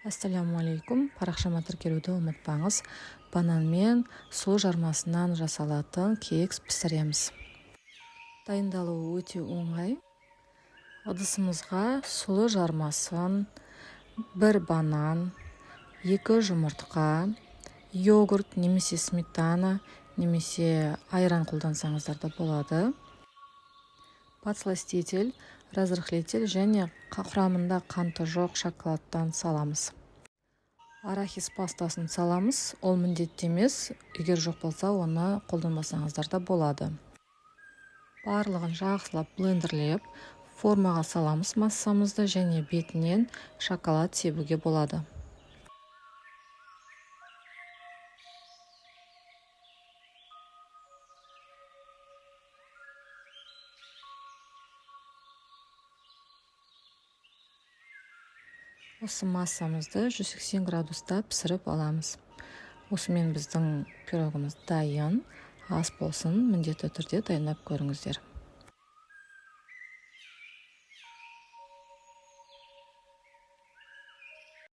Ассалаумағалейкум! Парақшама тіркелуді ұмытпаңыз. Банан мен сұлы жармасынан жасалатын кекс пісіреміз. Дайындалуы өте оңай. Ыдысымызға сұлы жармасын, 1 банан, 2 жұмыртқа, йогурт немесе сметана немесе айран қолдансаңыздар да болады. Подсластитель, разрыхлитель және құрамында қанты жоқ шоколадтан саламыз. Арахис пастасын саламыз. Ол міндетті емес, егер жоқ болса, оны қолданбасаңыздар да болады. Барлығын жақсылап блендерлеп, формаға саламыз массамызды және бетінен шоколад себуге болады. Осы массамызды 180 градуста пісіріп аламыз. Осымен біздің пирогымыз дайын. Ас болсын, міндетті түрде дайындап көріңіздер.